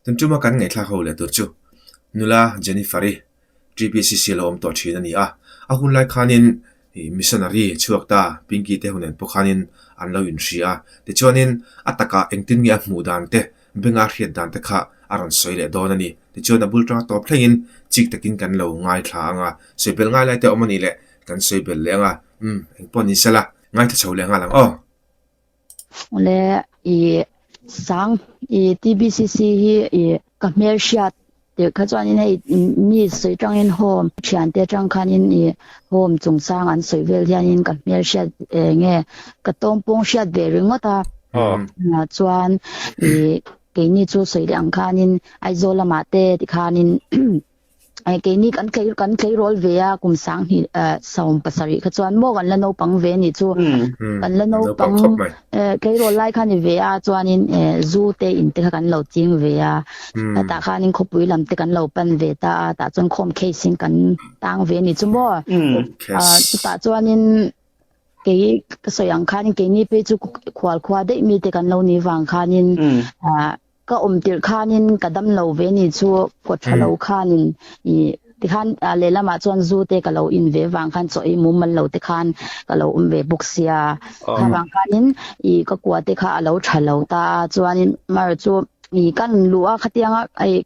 Tun tuma kan ngaihthlak ho leh tur chu nula Jennifer-i TPCC lo awm tawh thin a ni a. A hun lai khanin missionary chhuak ta Pinky te hunen pawh khanin an lo inhria a. Tichuanin a takah engtin nge a hmuh dan te, benga hriat dan te kha a rawn sawi leh dawn a ni. Tichuan a bul tanga tawp thlengin chik takin kan lo ngaithla ang a, sawi belh ngai lai te a awm a nih leh kan sawi belh leh ang a. Umm, engpawh ni sela, ngaithla chho leh nghal ang aw. Awle i sang i TBCC hi i ka hmel hriat tirh kha chuanin hei mi sawi tangin home thiante atang khanin i home chungchang an sawi vel hianin ka hmel hriat eng nge ka tawngpawng hriat ve ringawt a chuan i keini chu sawi leh ang khanin Aizawl lamah te tikhanin Keini kan tlei kan tleirawl ve a kum sanghnih sawm pasarih kha chuan maw kan la naupang ve anih chu kan la naupang tleirawl lai kha ni ve a chuanin zu te in te kha kan lo ching ve a tah khanin khawpui lam te kan lo pan ve ta a tah chuan khawm case in kan tang ve anih chu maw chutah chuanin kei ka sawi ang khanin keini phei chu khual khua daih mi te kan lo nih vang khanin Ka awm tirh khanin ka dam lo ve ni chu kawt tha lo khanin i tikhan lehlamah chuan zu te ka lo in ve vang khan chaw ei mumal lo te khan ka lo awm ve bawk sia. Kha vang khanin i ka kua te kha a lo tha lo ta a chuanin mar chu i ka rawn luh a khatianga i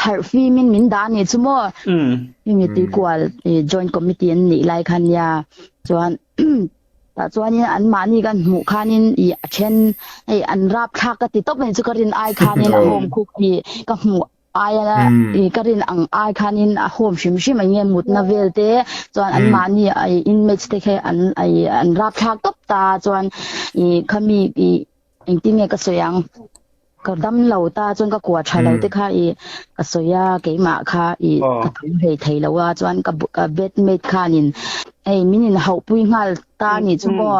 harh fimin min dah a nih chu maw. Hemi tuikual joint committee an nih lai khan nia chuan Tah chuanin anmahni kan hmuh khanin ih a then hei an rapthlak ka ti tawp mai chu ka rin ai khanin a home khu ih ka hmuh aia ih ka rin ang ai khanin a home hrim hrim eng nge mutna vel te chuan anmahni ih inmates te kha an ih an rapthlak tawp ta chuan ih khami ih engtin nge ka sawi ang. Ka dam lo ta chuan ka kua tha lo te kha i ka sawi a keimah kha i ka tho hlei thei lo a chuan ka ka bedmate khanin hei min in hauh pui nghal ta a nih chu maw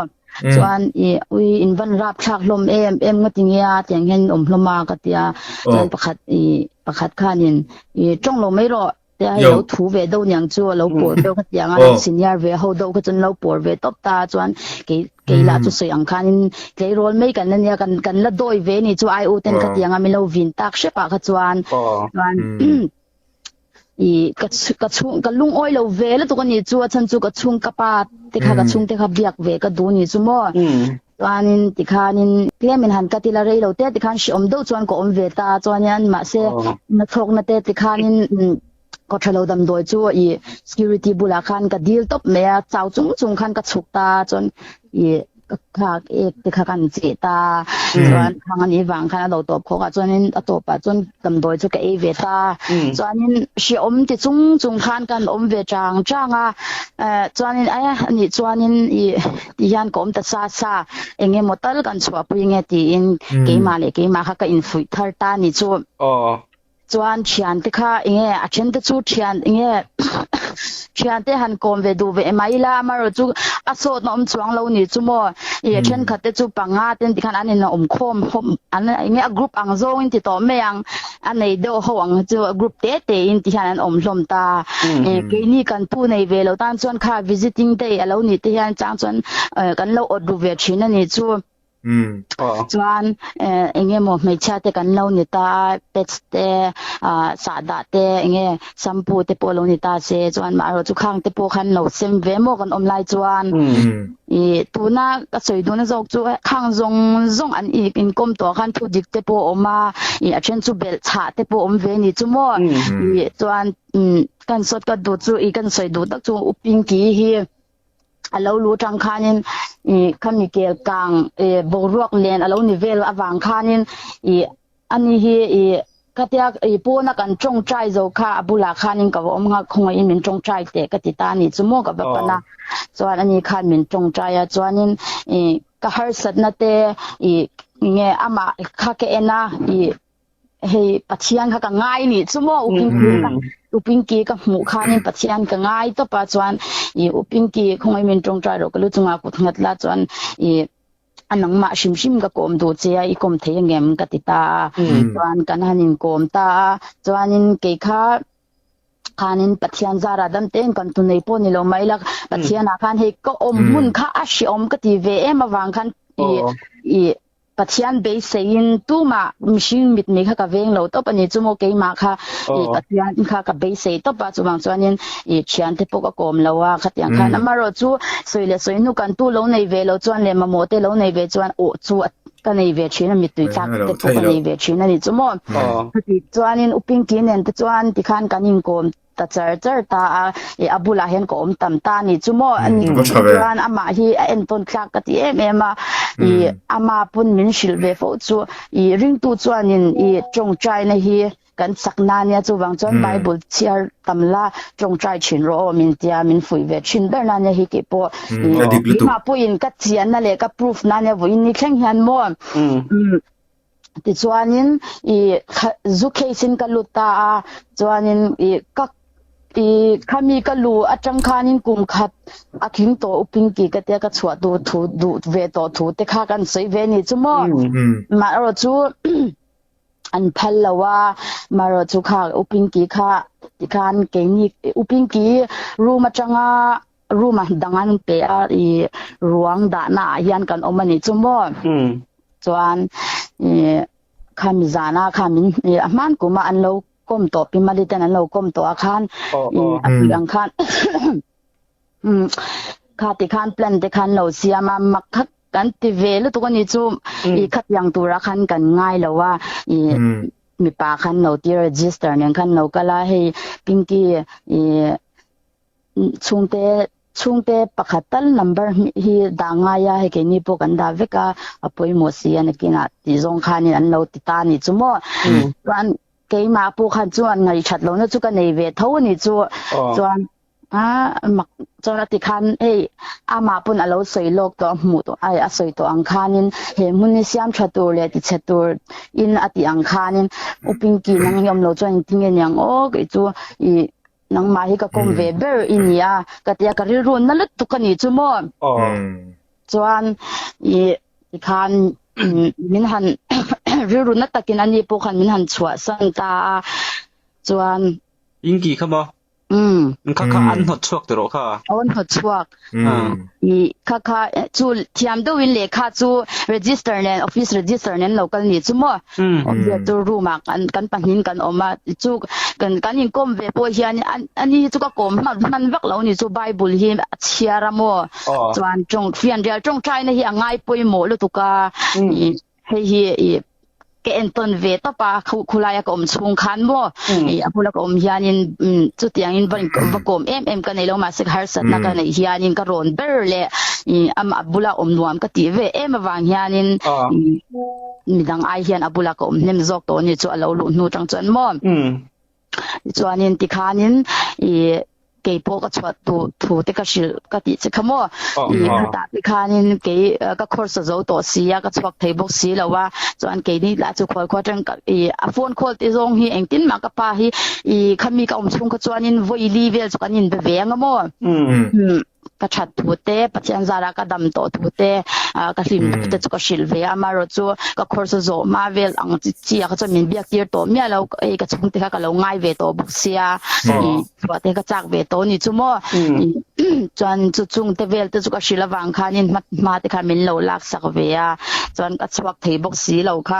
chuan i ui in van rap thlak hlawm em em nga ti nge a tiang hian in awm hlawm a ka tia chuan pakhat i pakhat khanin i tawng lo mai rawh Te a lo thu ve deuh niang chu a lo pawr deuh kha tiang a lo senior ve ho deuh kha chuan lo pawr ve tawp ta chuan kei kei lah chu sawi ang khanin tleirawl mai kan la nia kan kan la dawi ve ni chu ai u ten kha tiang a min lo vin tak hrep ah kha chuan chuan i ka ka chhung ka lungawi lo ve lutuk a ni chu a chhan chu ka chhung ka pa te kha ka chhung te kha biak ve ka duh ni chu maw Chuanin tikhanin tlemin han cut ila rei lo te tikhan hreawm deuh chuan ka awm ve ta chuanin mahse nachhawkna te tikhanin kawthalo damdawi chu i security bulah khan ka dil tawp mai a chau chung chung khan ka chhuk ta chuan i ka thlak ek te kha kan cheh ta chuan khang anih vang khan a lo tawp khawk ah chuanin a tawpah chuan damdawi chu ka ei ve ta chuanin hreawm ti chung chung khan kan awm ve chang chang a chuanin a nih chuanin i Ti hian ka awm ta sa sa, eng emaw tal kan chhuahpui nge tiin keimah leh keimah kha ka infuih thar ta ni chu. Chuan thiante kha enge a then te chu thian enge thiante han kawm ve duh ve mai ila amaherawh chu a sawtna awm chuang lo ni chu maw. I a thenkhat te chu panga ten tikhan an in awm khawm hawm an enge a group ang zawngin ti tawh mai ang. A nei deuh ho ang chu group te te in ti hian an awm hlawm ta. Keini kan pu nei ve lo tan chuan kha visiting day a lo nih te hian chang chuan kan lo awt ru ve thin a nih chu. Chuan eng emaw hmeichhia te kan lo ni ta a, pets te sahdah te eng nge shampoo te pawh lo ni ta se chuan maherawh chu khang te pawh khan lo sem ve maw kan awm lai chuan. I tuna ka sawi duhna zawk chu khang zawng zawng an inkawm tawh khan thu dik te pawh a awm a, i a then chu belh chhah te pawh a awm ve a ni chu maw. I chuan kan sawt ka duh chu i kan sawi duh tak chu U Pinky hi a lo lu tang khanin i khami kel kang i boruak len a lo ni vel avang khanin i Ani hi i khatia i pawna kan tawngtai zo kha a bulah khanin ka va awm nghak khawngaihin min tawngtai teh ka ti ta a nih chu maw ka va pan a. Chuan ani khan min tawngtai a chuanin i ka harsatna te i nge amah kha ka en a i hei Pathian kha ka ngai nih chu maw Upingki ka Upingki ka hmuh khanin Pathian ka ngai tawp a chuan i Upingki khawngaihin min tawngtai rawh ka lu chungah kut nghat la chuan i a nangmah hrim hrim ka kawm duh che a, i kawm thei angem ka ti ta a. Chuan kan han inkawm ta a, chuanin kei kha khanin Pathian zarah dam tein kan tu nei pawh ni lo mai la, Pathianah khan hei ka awm hmun kha a hreawm ka ti ve em avang khan i i. Pathian beiseiin tumah mihring mitmei kha ka veng lo tawp a ni chu maw keimah kha i Pathian kha ka beisei tawp a chuvang chuanin i thiante pawh ka kawm lo a khatiang khan amaherawh chu sawi leh sawi hnu kan tu lo nei ve lo chuan leh mamawh te lo nei ve chuan awh chu ka nei ve thin a mittui thlak te pawh ka nei ve thin a ni chu maw chuti chuanin U Pinky nen te chuan tikhan kan inkawm ta char char ta a, i a bulah hian ka awm tam ta a ni chu maw a ni chuan amah hi a entawn thlak ka ti em em a, i ama pawn min hrilh ve fo chu i ringtu chuanin i tawngtaina hi kan chak na ania chuvang chuan Bible chhiar tam la tawngtai thin rawh aw min tia min fuih ve thin ber na ania hi kei pawh i keimah pawhin ka chianna leh ka proof na ania vawiin ni thleng hian maw Tichuanin i zu case in ka lut ta a, chuanin i ka i khami ka lu atang khanin kum khat a tling tawh uping tih ka tia ka chhuah duh thu duh ve tawh thu te kha kan sawi ve ni chu maw. Maherawh chu an phal lo a, maherawh chu kha uping tih kha tikhan keini uping tih room atanga room a dang an pe a i ruang dahna ah hian kan awm a nih chu maw chuan i khami zana kha min a hman kuma an lo kawm tawh pi mali ten an lo kawm tawh a khan i a tih ang khan kha ti khan plan te khan lo siam a mak kha kan ti ve lutuk a nih chu i khatiang tura khan kan ngai lo a i mipa khan lo ti register nen khan lo kal a hei Pinky i Chhungte chhungte pakhat tal number hi dah ngai a, hei keini pawh kan dah vek a, a pawimawh si a nakinah tih zawng khanin an lo ti ta a nih chu maw. Chuan keimah pawh khan chuan ngaihthat lohna chu ka nei ve tho a nih chu. Chuan a mak chuan a ti khan hei amah pawn a lo sawi lawk tawh a hmuh tawh ai a sawi tawh ang khanin he hmun hi siam tha tur leh ti chhe tur in a tih ang khanin U Pinky nang hi awm lo chuan engtin nge niang aw kei chu i Nangmah hi ka kawm ve ber i ni a, ka ti a, ka rilru na lutuk a nih chu maw. Chuan i tikhan min han rilru na takin ani pawh khan min han chhuahsan ta a, chuan. Inki kha maw? Kha kha an hnawt chhuak tawh rawh kha. Aw an hnawt chhuak. I kha kha chu thiam deuhin lehkha chu register nen office register nen lo kal ni chu maw. Awmzia chu room ah kan kan pahnihin kan awm a chu kan kan inkawm ve pawh hian ani hi chu ka kawm hman hman vak lo ni chu bible hi a chhiar a maw chuan tawng fianrial tawngtaina hi a ngai pawimawh lutuk a i hei hi i ka entawn ve tawp a khu khulaia ka awm chhung khan maw i a bula ka awm hianin chutiangin va va kawm em em ka nei lo mahse harsatna ka neih hianin ka rawn ber leh i amah bula awm nuam ka tih ve em avang hianin midang ai hian a bula ka awm hnem zawk tawh ni chu a lo luh hnu tang chuan maw tichuanin tikhanin i kei pawh ka chhuah tu thu te ka hrilh ka tih che kha maw i khatah tikhanin kei ka khawrsa zo tawh si a ka chhuak thei bawk si lo a chuan keini lah chu khual khua tang i a phone call te zawng hi engtin mah ka pa hi i khami ka awm chhung kha chuanin vawi li vel chu kan inbe ve anga maw Ka that thu te, Pathian zara ka dam tawh thu te, ka hlim thu te chu ka hrilh ve a, amaherawh chu ka khawrsa zawh hma vel ang chi chi ah kha chuan min biak tir tawh miah lo, hei ka chhungte kha ka lo ngai ve tawh bawk sia, chhuah te ka chak ve tawh a ni chu maw, chuan chu chungte vel te chu ka hrilh avang khanin hma hma te kha min lo laksak ve a, chuan ka chhuak thei bawk si lo kha.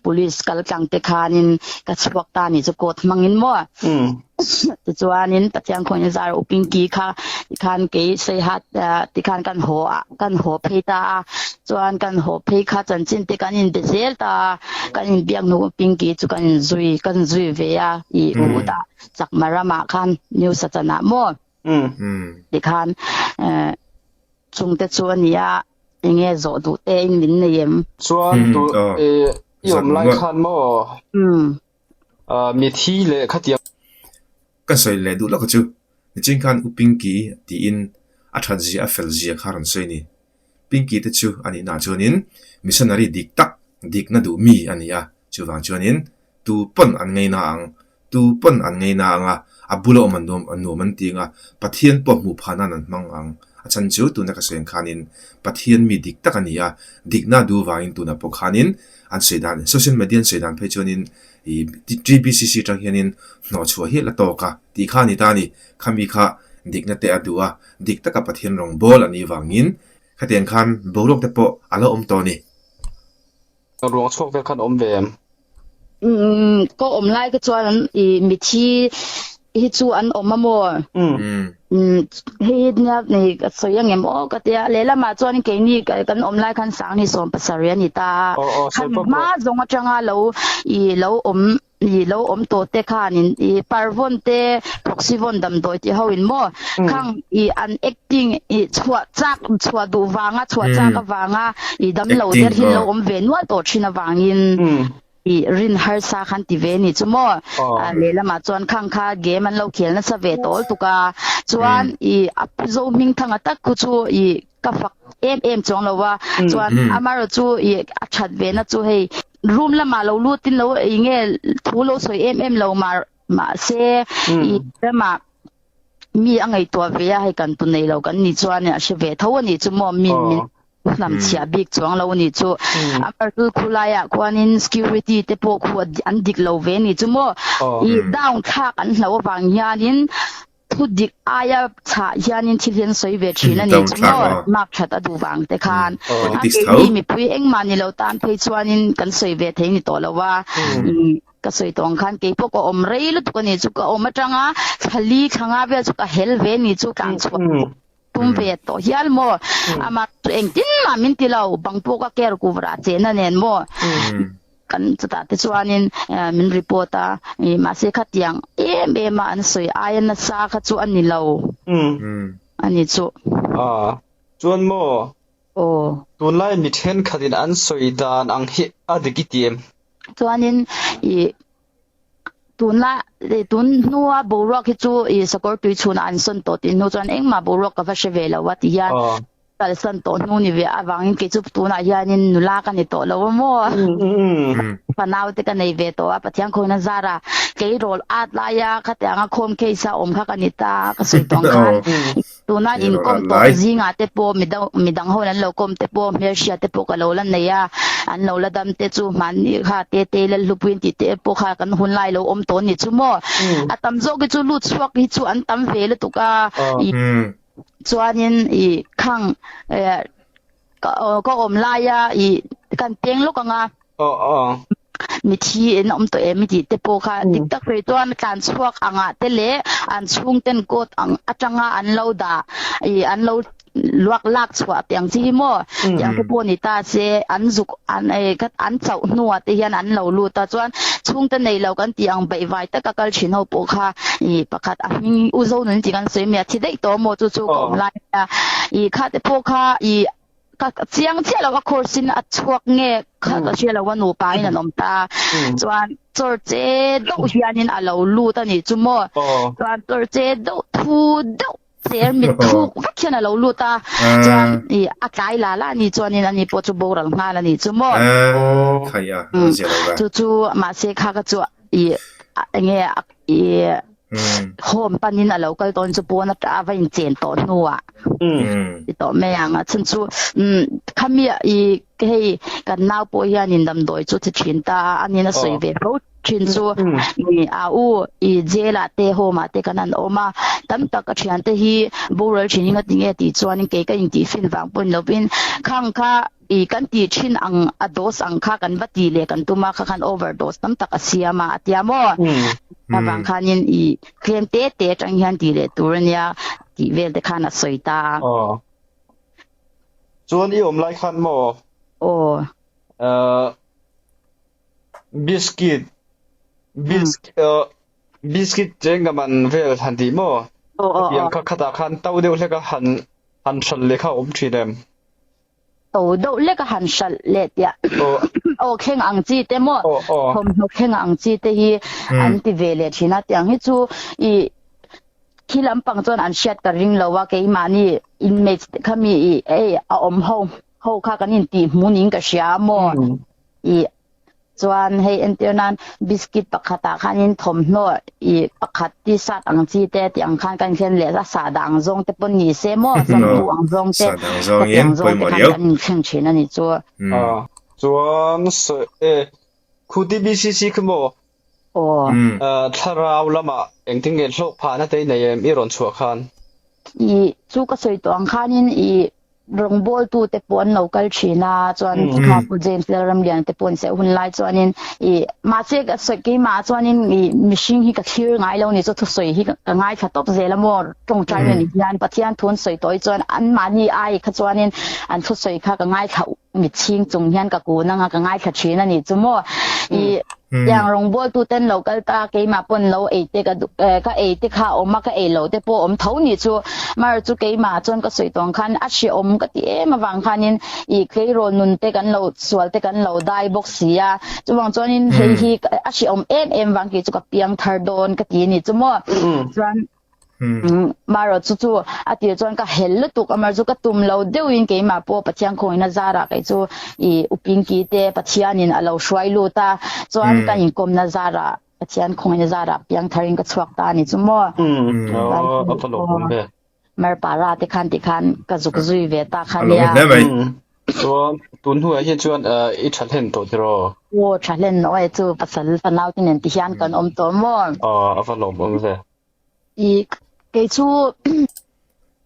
Police kal tlang te khanin ka chhuak ta ni chu court hmangin maw tichuanin Pathian khawiin zar u Pinky kha tikhan kei Saihat tikhan kan haw a kan haw phei ta a chuan kan haw phei kha chanchin te kan inbe zel ta a kan inbiak hnu Pinky chu kan inzui kan zui ve a i u ta Chakma ramah khan New Sachanah maw tikhan chungte chu a ni a Enge zawh duh te in min nei em? Chuan tu i awm lai khan maw mithi leh khatiang. Ka sawi leh duh lawk chu nichin khan U Pinky tiin a that zia a fel zia kha rawn sawi a ni. Pinky te chu a nih nah chuanin missionary dik tak dikna duh mi a ni a, chuvang chuanin tu pawn an ngaina ang Tu pawn an ngaina ang a, a bula awm an nuam an nuam an ti ang a, Pathian pawh hmuh phah nan an hmang ang. A chhan chu tuna ka sawi ang khanin Pathian mi dik tak a ni a, dikna duh vangin tunah pawh khanin an sawi dan, social media an sawi dan phei chuanin ih TBCC atang hianin hnawhchhuah hial a tawk a tih kha a ni ta a ni. Khami kha dikna te a duh a, dik taka Pathian rawngbâwl a nih vangin. Khatiang khan boruak te pawh a lo awm tawh a ni. Ruang chhuak vel khan awm ve em? Umm ka awm lai ka chuan an i mithi hi chu an awm a maw? Umm hei hi nia nei ka sawi ang em aw ka tia lehlamah chuan keini kan awm lai khan Sangni 70 a ni ta a. Khan hma zawng atanga lo i lo awm i lo awm tawh te khanin i parvawn te proxyvawn damdawi tih ho in maw khang i an acting i chhuah chak chhuah duh vanga chhuah chak avanga i damlo der hi lo awm ve nual tawh thin avangin i rin harsa khan ti ve ni chu maw lehlamah chuan khang kha game an lo khel nasa ve tawl tuk a chuan i a pu zo hming thanga tak khu chu i ka fak em em chuang lo a chuan amaherawh chu i a that ve na chu hei room lamah lo lut in lo eng nge thu lo sawi em em lo mah mahse i ramah mi a ngaihtuah ve a hei kan tu nei lo kan ni chuan a hre ve tho a nih chu maw min min hnam chhiah bik chuang lo a nih chu amaherawhchu khulaiah khuanin security te pawh khu an dik lo ve a nih chu maw i down thlak an hlauh avang hianin Thu dik aia chhah hianin thil hi an sawi ve thin a ni chu maw? Mark that a duh vang te khan. A keini mipui engmah ni lo tan phei chuanin kan sawi ve thei ni tawh lo a. Ka sawi tawh ang khan keipawh ka awm rei lutuk a ni chu ka awm atanga thla li thla nga vel chu ka hel ve ni chu tlan chhuah tum ve tawh hial maw? Amah chu engtin mah min ti lo bang pawh ka care kuvra chehna nen maw? Kan chutah te chuanin min report a, mahse khatiang em em a an sawi aia nasa kha chu a ni lo a ni chu. A, chuan maw? Aw. Tunlai mi thenkhatin an sawi dan ang hi a dik i ti em? Chuanin i tunlai tun hnua boruak hi chu i sakawr tui chhunah an sawn tawh tih hnu chuan engmah boruak ka va hre ve lo a ti hian Kalsan tawh hnu ni ve avangin kei chu tunah hianin nula ka ni tawh lo a maw? Fanau te ka nei ve tawh a, Pathian khawina zara kei rawl at laia khatianga khawm case a awm kha ka ni ta ka sawi tawh ang khan tuna inkawm tawh zingah te pawh midang ho an lo kawm te pawh hmelhriat te pawh ka lo la nei a, an lo la dam te chu hmanni kha Tetei Lalhlupuiin tih te pawh kha kan hun lai lo awm tawh a ni chu maw? A tam zawk hi chu lut chhuak hi chu an tam ve lutuk a. Chuanin i khang ka ka awm laia i kan peng lawk anga mithi in awm tawh em i tih te pawh kha dik tak hrei chuan tlan chhuak angah te leh an chhungten court ang atanga an lo dah i an lo luak lak chhuah tih ang chi hi maw tih ang te pawh ni ta se an zuk an an chauh hnuah te hian an lo lut a chuan chhungte nei lo kan tih ang baihvai taka kal thin ho pawh kha i pakhat a hming u zo nun tih kan sawi mai a thi daih tawh maw chu chu ka awm lai a i kha te pawh kha i ka chiang chiah lo a course in a chhuak nge kha ka hria lo a nupa in an awm ta chuan chawr che deuh hianin a lo lut a nih chu maw chuan chawr che deuh thu deuh Cher mit thuk vek hian a lo lut a, chuan i a tlai la la a ni chuanin ani pawh chu boral nghal a ni chu maw? Chu chu mahse kha ka chu i enge i home panin a lo kal tawn chu pawn a va inchen tawh hnuah ti tawh mai ang a chhan chu khami i hei kan nau pawh hianin damdawi chu ti thin ta a anin a sawi ve fo Thin chu a u i jail ah te home ah te kan han awm a, tam tak a thian te hi boral thin hi ngati nge tih chuan kei ka intih fin vang pawh ni lovin khang kha i kan tih thin ang a dose ang kha kan va tih leh kan tum a kha khan overdose tam tak a siam a a tia maw avang khanin i tlem te te atang hian tih leh tur ania tih vel te khan a sawi ta a. Aw. Chuan i awm lai khan maw? Aw. Biscuit biscuit chenga man vel han tih maw? Hetiang kha khatah khan to deuh hlek a han han hralh leh kha a awm thin em? To deuh hlek a han hralh leh tiah aw thleng ang chi te maw thawmhnaw thleng ang chi te hi an ti ve leh thin a tiang hi chu i khi lampang chuan an hriat ka ring lo a keimahni inmates te kha mi i ei a awm ho ho kha kan intih hmu niin ka hria a maw? I chuan hei entir nan biscuit pakhat ah khanin thawmhnaw i pakhat t-shirt ang chi te tih ang khan kan thlen leh a sahdah ang zawng te pawn ni se maw shampoo ang zawng te khatiang ang zawng te khan kan inthleng thin a ni chu. Chuan e khu TBCC khi maw Aw. Thlarau lamah engtin nge hlawk phahna te i nei em i rawn chhuah khan? I chu ka sawi tawh ang khanin i. Rawngbawltu te pawh an lo kal thin a, chuan kha Pu James Lalramliana te pawh an sawi hun lai chuanin ih mahse ka sawi keimah chuanin ih mihring hi ka thlir ngai lo ni chu thusawi hi ka ngaithla tawp zel a maw tawngtai na ni hian Pathian thu an sawi tawh hi chuan anmahni ai kha chuanin an thusawi kha ka ngaithla mitchhing chung hian ka kun anga ka ngaithla thin a ni chu maw ih Tiang rawngbawltu ten lo kal ta keimah pawn lo ei te ka duh eh ka ei te kha a awm a ka ei lo te pawh a awm tho nih chu mar chu keimah chuan ka sawi tawng khan a hrehawm ka ti em avang khanin ih tleirawl nun te kan lo sual te kan lo dai bawk si a chuvang chuanin hei hi a hrehawm em em vang kei chu ka piang thar dawn ka ti a ni chu maw chuan Marawh chu chu a tir chuan ka hel lutuk a, mar chu ka tum lo deuhin keimah pawh Pathian khawngin a zarah kei chu i Upingki te Pathianin a lo hruai lut a, chuan kan inkawmna zarah Pathian khawngin a zarah piangtharin ka chhuak ta a ni chu maw. Marpara te khan tikhan ka zuk zui ve ta kha nia. Chuan tun hnuah hian chuan i tha hlen tawh tiraw? Aw tha hlen aw e chu pasal fanau te nen ti hian kan awm tawh maw? Aw a va lawmawm ve. I kei chu.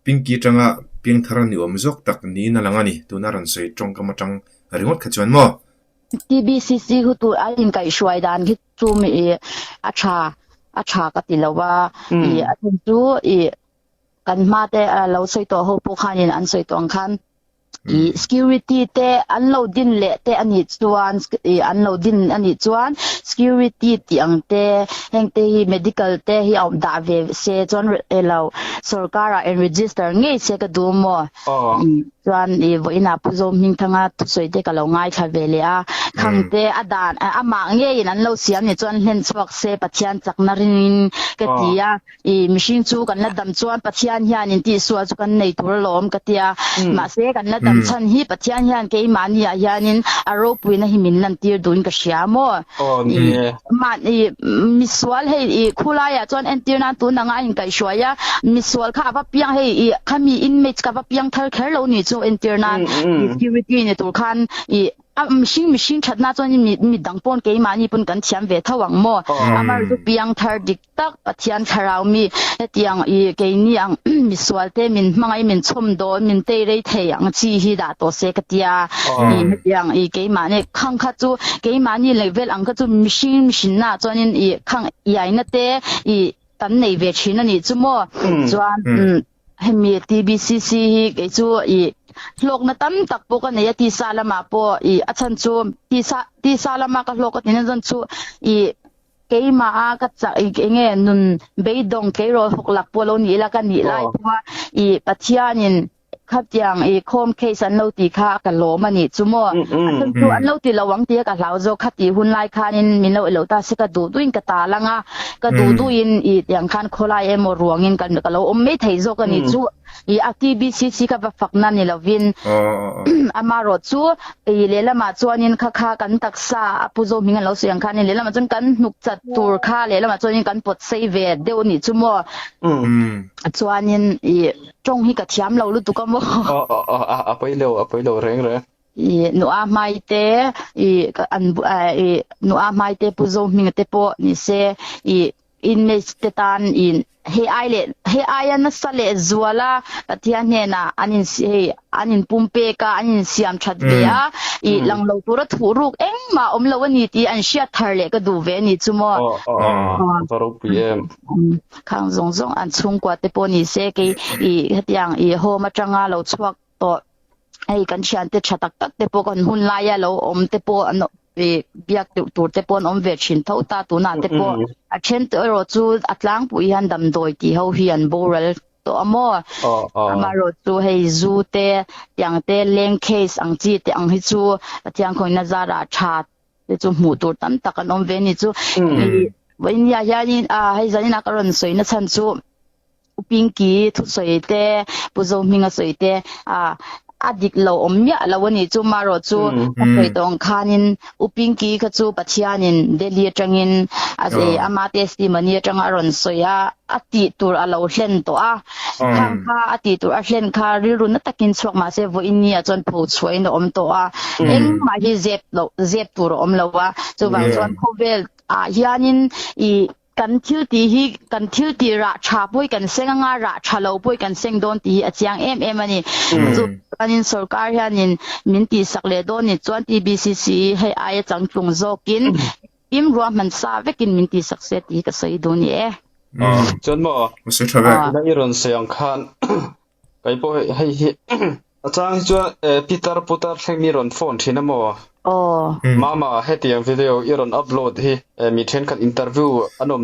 Pinky atanga piangthar ni awm zawk tak niin a lang a ni. Tuna rawn sawi tawngkam atang ringawt kha chuan maw? TBCC hu tur a inkaihhruai dan khi chu mi i a tha a tha ka ti lo a. I a chhan chu i kan hma te lo sawi tawh ho pawh khanin an sawi tawh ang khan I security te an lo din leh te a nih chuan i an lo din a nih chuan security tih ang te heng te hi medical te hi a awm dah ve se chuan elo sorkar ah in register ngei se ka duh maw chuan i vawiinah Pu Zohmingthanga thusawi te ka lo ngaithla ve leh a khang te a dan amah ngeiin an lo siam nih chuan hlen chhuak se Pathian chakna ringin ka ti a. I mihring chu kan la dam chuan Pathian hian in tihsual chu kan nei tur alawm ka tia. Mahse kan la dam chhan hi Pathian hian keimahni ah hianin a ropuina hi min lantir duhin ka hria maw? Aw ni e. Mahni misual hei i khulai ah chuan entir nan tun anga a inkaihhruai a, misual kha a va piang hei i khami inmates kha a va piang thar kher lo ni chu entir nan security ni tur khan i A mihring mihring thatna chuan mi mi dang pawn keimahni pawn kan thiam ve tho ang maw? Amar chu piang thar dik tak Pathian thlarau mi hetiang i keini ang misual te min hmangaih min chhawm dawn min tei rei thei ang chi hi dah tawh se ka tia i hetiang i keimahni khang kha chu keimahni level ang kha chu mihring mihrinna chuanin i khang iaina te i kan nei ve thin a nih chu maw? Chuan Hemi TBCC hi kei chu i hlawkna tam tak pawh ka nei a, tisa lamah pawh i a chhan chu tisa tisa lama ka hlawk ka tihna chuan chu i keimah a ka chak i eng nge nun beidawng tleirawl hawk lak pawh lo ni ila ka nih lai pawha i Pathianin khatiang i khawm case an lo tih kha ka lawm a nih chu maw. A chhan chu an lo ti lo ang tih ka hlau zawk khatih hun lai khanin min lo ilo ta se ka duh duhin ka tal ang a. Ka duh duhin i tiang khan khawlai emaw ruangin kan ka lo awm mai thei zawk a ni chu i a TBCC ka va fakna ni lovin amarawh chu i lehlamah chuanin kha kha kan taksa a pu Zohming an lo sawi ang khanin lehlamah chuan kan hnuk chat tur kha lehlamah chuanin kan pawt sei ve deuh a nih chu maw chuanin i tawng hi ka thiam lo lutuk a maw. A pawi lo a pawi lo reng reng. I nua hmai te i an i nua hmai te Pu Zohminga te pawh ni se i inmates te tan i hei ai leh hei aia nasa leh zuala Pathian hnenah an in hei an in pumpek a an in siam that ve a i lang lo tura thuh ruk engmah awm lo a ni tih an hriat thar leh ka duh ve a ni chu maw. Aw va ropui em. Khang zawng zawng an chhungkua te pawh ni se kei i hetiang i home atanga lo chhuak tawh hei kan thiante tha tak tak te pawh kan hun laia lo awm te pawh an i biak deuh tur te pawh an awm ve thin tho ta tunah te pawh a then te erawh chu a tlangpui hian damdawi tih ho hi an boral tawh a maw amaherawh chu hei zu te tiang te leng case ang chi te ang hi chu Pathian khawina zarah tha te chu hmuh tur tam tak an awm ve a ni chu vawiin ah hianin hei zanin a ka rawn sawi na chhan chu U Pinky thusawi te, Pu Zohminga sawi te ah a dik lo awm miah lo a nih chu marawh chu ka sawi tawh ang khanin U Pinky kha chu Pathianin Delhi atangin a ama testimony atanga a rawn sawi a, a tih tur a lo hlen tawh a, khang kha a tih tur a hlen kha rilru na takin chhuak mahse vawiin ni ah chuan pho chhuahin a awm tawh a, engmah hi zep loh zep tur a awm lo a, chuvang chuan khawvel ah hianin ih. Kan thil tih hi kan thil tih rah tha pawh hi kan seng anga rah tha lo pawh hi kan seng dawn tih hi a chiang em em a ni. Chu chuanin sorkar hianin min tihsak leh dawn ni chuan TBCC hi hei aia changtlung zawkin im ruahman sa vekin min tihsak se tih hi ka sawi duh ni e. Chuan maw? Ka sawi tha ve. Tuna i rawn sawi ang khan Kei pawh hei hei hi a chang hi chuan eh pitar putar thleng mi rawn phone thin a maw? Aw. Mama hetiang video i rawn upload hi eh mi thenkhat interview an awm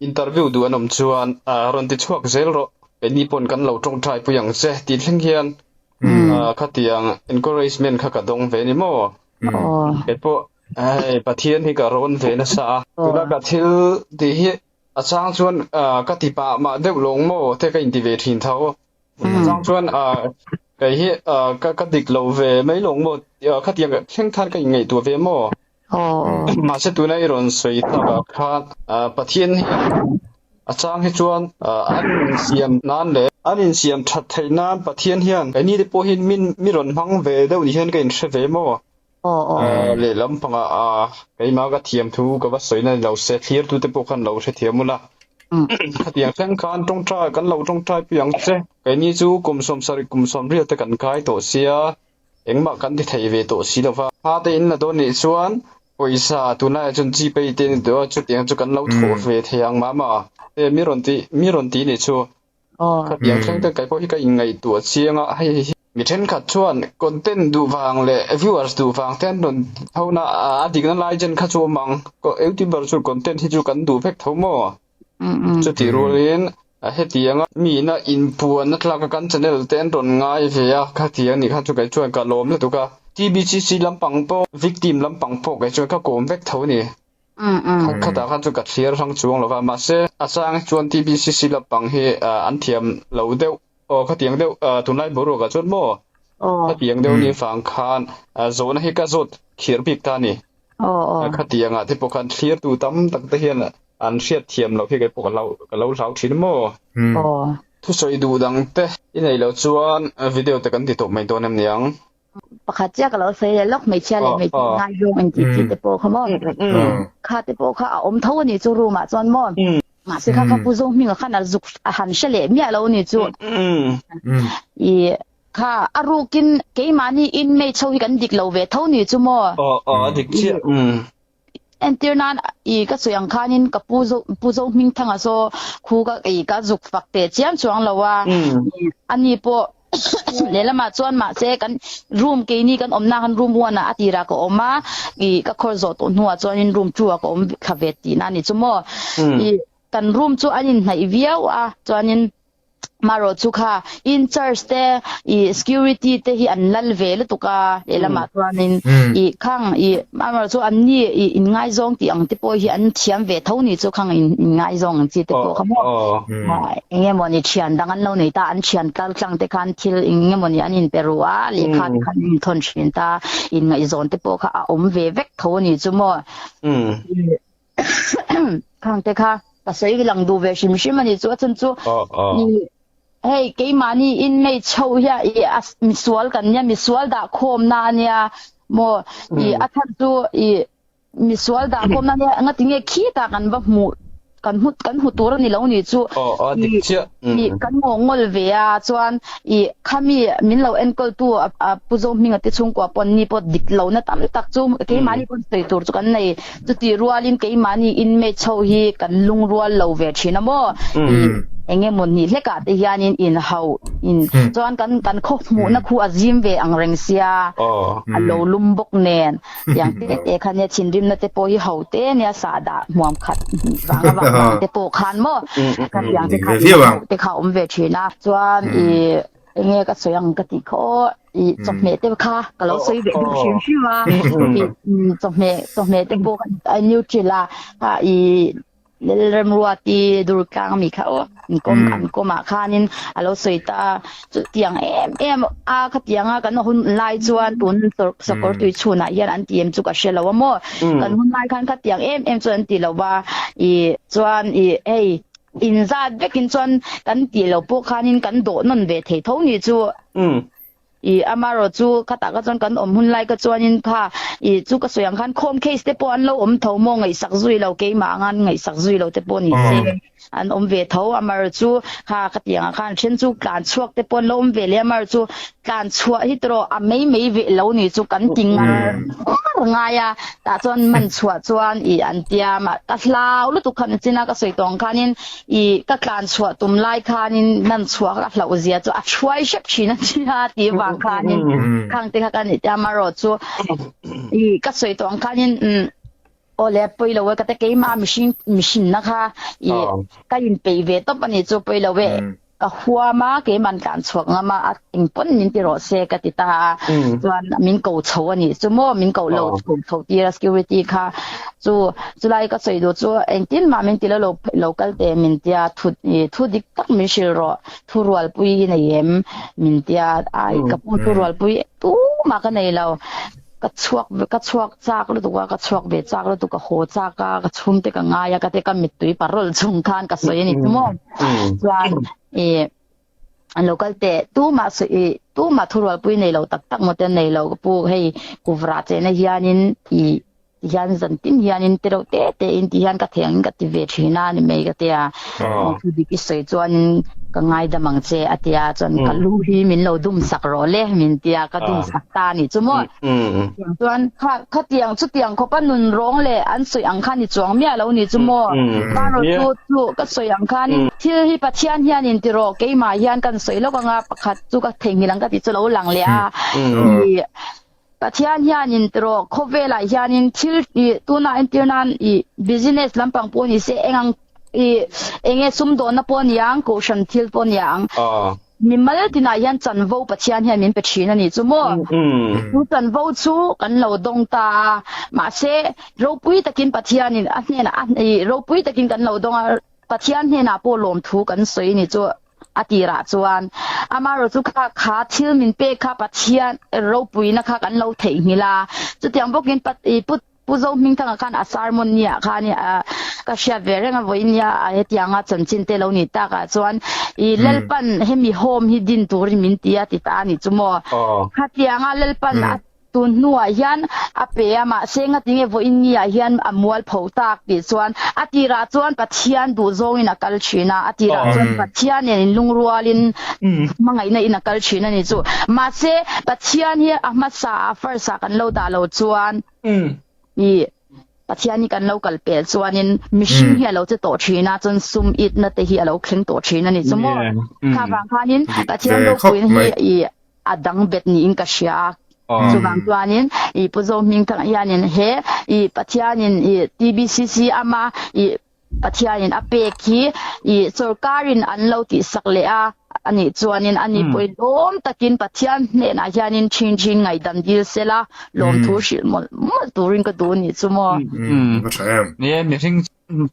interview duh an awm chuan ah rawn ti chhuak zel rawh keini pawn kan lo tawngtai pui ang che tih thleng hian ah khatiang encouragement kha ka dawng ve ni maw? Aw. Kei pawh hei Pathian hi ka rawn ve nasa a tuna ka thil tih hi A chang chuan ka ti pah mah deuh lawng maw te ka inti ve thin tho. A chang chuan kei hi ka ka dik lo ve mai lawng maw khatiang thleng khan ka inngaihtuah ve maw. Mahse tuna i rawn sawi takah khan Pathian hian a chang hi chuan an insiam nan leh an insiam that theih nan Pathian hian keini te pawh hi min mi rawn hmang ve deuh ni hian ka inhre ve maw. Lehlam pangah keimah ka thiam thu ka va sawi na ni lo se, thlirtute pawh khan lo hrethiam ula. Khatiang thleng khan tawngtai kan lo tawngtai pui ang che. Keini chu kum 70 kum 80 te kan kai tawh sia, engmah kan ti thei ve tawh si lo va. Hma te in la dawn nih chuan pawisa tunlaiah chuan Gpay te ni tawh a, chutiang chu kan lo thawh ve thei ang mah mah. Mi rawn ti mi rawn ti nih chu. Khatiang thleng te kei pawh hi ka inngaihtuah chiang a, hei hi mi thenkhat chuan content duh vang leh viewers duh vang te an rawn tho na a dikna lai chen kha chu awm ang. Youtuber chu content hi chu kan duh vek tho maw? Chutih rualin hetianga miin a inpuan na tlak a kan channel te an rawn ngai ve a, khatiang nih kha chu kei chuan ka lawm lutuk a. TBCC lampang pawh victim lampang pawh kei chuan ka kawm vek tho a ni. Khatah khan chu ka thlir hrang chuang lo va, mahse a chang chuan TBCC lampang hi an thiam lo deuh aw khatiang deuh tunlai boruakah chuan maw khatiang deuh ni vang khan zawhna hi ka zawt khir bik ta a ni. Khatiangah te pawh khan thlirtu tam tak te hian an hriat thiam loh hi kei pawh ka lo hlau thin maw. Thusawi duh dang te i neih loh chuan video te kan ti tawp mai dawn em niang. Pakhat chiah ka lo sawi leh lawk hmeichhia leh hmeichhe ngai zawng in tih chi te pawh kha maw kha te pawh kha a awm tho a nih chu room ah chuan maw mahse kha kha pu zawng hming ah khan a zuk a han hre leh miah lo a nih chu i kha a rukin keimahni inmate ho hi kan dik lo ve tho nih chu maw Entir nan i ka sawi ang khanin ka pu zo pu zo hming thanga saw khu ka i ka zuk fak teh chiam chuang lo a ani pawh lehlamah chuan mahse kan room keini kan awmna khan room one ah a tirah ka awm a i ka khawr zawh tawh hnuah chuanin room two ah ka awm thla ve tihna a ni chu maw i kan room chu an inhnaih viau a chuanin Marawh chu kha in church te i security te hi an lal ve lutuk a lehlamah chuanin i khang i amarawh chu an ni i in ngaizawng tih ang te pawh hi an thiam ve tho ni chu khang in in ngaizawng ang chi te pawh kha maw eng emaw ni thian dang an lo nei ta an thian kal tlang te khan thil eng emaw ni an in pe ru a lehkha te khan an in thawn thin ta in ngaihzawn te pawh kha a awm ve vek tho a ni chu maw. Khang te kha ka sawi lang duh ve hrim hrim a ni chu a chhan chu hei keimahni inmate chho hian i a misual kan nia misual dah khawmna a nia maw i a chhan chu i misual dah khawmna a nia ngatinge khitah kan va hmuh kan hmu kan hmu tur a ni lo ni chu i kan ngawngawl ve a chuan I khami min lo enkawl tu a Pu Zohminga te chhungkua pawn ni pawh dik lo na tam tak chu keimahni pawn sawi tur chu kan nei. Chutih rualin keimahni inmate ho hi kan lungrual lo ve thin a maw? I eng emaw ni hlekah te hianin inhauh in chuan kan kan khaw hmuhna khu a zim ve ang reng sia a lo lum bawk nen tiang te te kha nia thinrimna te pawh hi ho te nia sahdah hmuam khat vang a vang vang te pawh khan maw ka tiang te kha in te kha awm ve thin a chuan i enge ka sawi ang ka tih kha aw i chawhmeh te kha ka lo sawi ve deuh hrim hrim a i chawhmeh chawhmeh te pawh a neutral a i Lalremruati Durtlang ami kha aw an kawm an kawmah khanin a lo sawi ta a, chutiang em em a khatianga kan hun lai chuan tun sakawr tui chhunah hian an ti em chu ka hre lo a maw kan hun lai khan khatiang em em chuan an ti lo va i chuan i hei inzat vekin chuan kan tih loh pawh khanin kan dawh nawn ve thei tho ni chu. I amarawh chu khatah kha chuan kan awm hun lai kha chuanin kha i chu ka sawi ang khan khawm case te pawh an lo awm tho maw ngaihsak zui lo keimah anga an ngaihsak zui lo te pawh ni se an awm ve tho amarawh chu kha khatiang ah khan then chu tlan chhuak te pawh an lo awm ve leh amarawh chu tlan chhuah hi tawh a mai mai ve lo ni chu kan ti ngar ngar ngai a tah chuan man chhuah chuan i an tia mah ka hlau lutuk khan china ka sawi tawh ang khanin I ka tlan chhuah tum lai khanin nan chhuah ka hlauh zia chu a thuai hrep thin a nia tih vang khanin khang te kha ka nih tia amarawh chu i ka sawi tawh ang khanin aw le pawi lo e ka te keimah mihring mihrinna kha i ka inpeih ve tawp a nih chu pawi lo e ka huam a keiman tlan chhuak ngam a a eng pawn min ti rawh se ka ti ta a chuan min ko chho a nih chu maw min koh lo chho chho tir a security kha Chu chulai ka sawi duh chu engtin mah min ti lo lo lo kal teh min tia thu thu dik tak min hrilh rawh thu rualpui i nei em min tia ai ka pu thu rualpui tumah ka nei lo ka chhuak ka chhuak chak lutuk a ka chhuak ve chak lutuk ka haw chak a ka chhung te ka ngai a ka te ka mittui parawl chung khan ka sawi a ni chu maw chuan ih An lo kal teh, tumah sawi i tumah thurualpui nei lo tak tak maw te nei lo ka pu hei kuvra chehna hianin i ti hian zan tin hianin ti reuh te te in ti hian ka thei angin ka ti ve thin a ni mai ka tia thu dik i sawi chuanin ka ngaidam ang che a tia chuan ka lu hi min lo dum sak rawh le min tia ka dum sak ta a nih chu maw Tiang chuan kha khatiang chutiang khawpa nun rawng leh an sawi ang khan i chuang miah lo ni chu maw? Marawh chu chu ka sawi ang khan thil hi Pathian hian in ti rawh keimah hian kan sawi lawk anga pakhat chu ka theihnghilh ang ka tih chu lo lang leh a i Pathian hian in ti rawh khawvelah hianin thil i tunah entir nan i business lampang pawh ni se eng ang i enge sumdawnna pawh niang kohhran thil pawh niang Mimal tinah hian chanvo Pathian hian min pe thin a nih chu maw? Chu chanvo chu kan lo dawng ta a, mahse ropui takin Pathianin a hnenah a ropui takin kan lo dawng a, Pathian hnenah pawh lawmthu kan sawi a nih chu a tirah chuan. Amaherawhchu kha kha thil min pek kha Pathian ropuina kha kan lo theihnghilh a, chutiang bawkin Pu Zohmingthanga khan a sermon ni ah khan ka hriat ve reng a vawiin nia hetianga chanchin te lo nih tak ah chuan i Lalpan hemi home hi din turin min ti a ti ta a nih chu maw. Khatianga Lalpan a tun hnuah hian a pe a mahse ngatinge vawiin ni ah hian a mual pho tak tih chuan a tirah chuan Pathian duhzawngin a kal thin a, a tirah chuan Pathian nen inlungrualin hmangaihna in a kal thin a nih chu. Mahse Pathian hi a hmasa ah first ah kan lo dah lo chuan I Pathian hi kan lo kal pel chuanin mihring hi a lo che tawh thin a, chuan sum itna te hi a lo thleng tawh thin a ni chu maw? Kha vang khanin Pathian ropuina hi i a dang bet niin ka hria a. Chuvang chuanin i Pu Zohmingthanga hianin he i Pathianin i TBCC ama i Pathianin a pek hi i sorkarin an lo tihsak leh a, a nih chuanin a ni pawhin lawm takin Pathian hnenah hianin thin thin ngaihdam dil sela lawmthu hrilh mawlh mawlh turin ka duh a nih chu maw. Va tha em. Ni e, mihring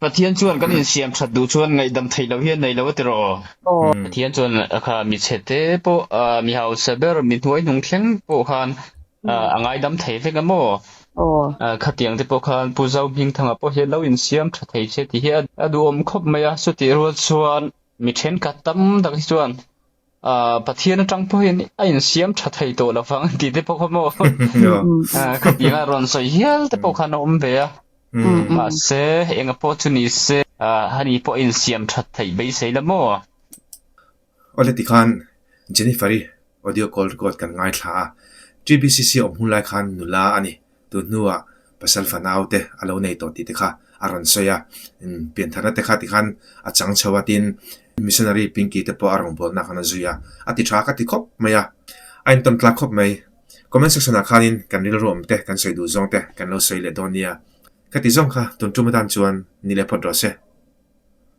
Pathian chuan kan insiam that duh chuan ngaihdam theih loh hian nei lo a ti rawh. Pathian chuan kha mi chhe te pawh mi hausa ber mi hnuai hnung thleng pawh khan a ngaidam thei vek a maw? Khatiang te pawh khan Pu Zohmingthanga pawh hian lo insiam tha thei che tih hi a duhawm khawp mai a, chutih rual chuan mi thenkhat tam tak hi chuan Pathian atang pawhin a insiam tha thei tawh lo vang tih te pawh kha maw? Khatiang a rawn sawi hial te pawh khan a awm ve a, mahse enga pawh chu ni se hani pawh a insiam that theih beisei la maw? Awle tikhan Jennifer-i audio call record kan ngaithla a, TBCC awm hun lai khan nula a ni, tun hnuah pasal fanau te a lo nei tawh tih te kha a rawn sawi a, piantharna te kha tikhan a chang chho a tin missionary Pinky te pawh a rawngbawlna khan a zui a, a ti tha ka ti khawp mai a, a intawn tlak khawp mai. Comment section ah khanin kan rilru awm te kan sawi duh zawng te kan lo sawi leh dawn nia. Ka ti zawng kha tun tum atan chuan ni leh phawt rawh se.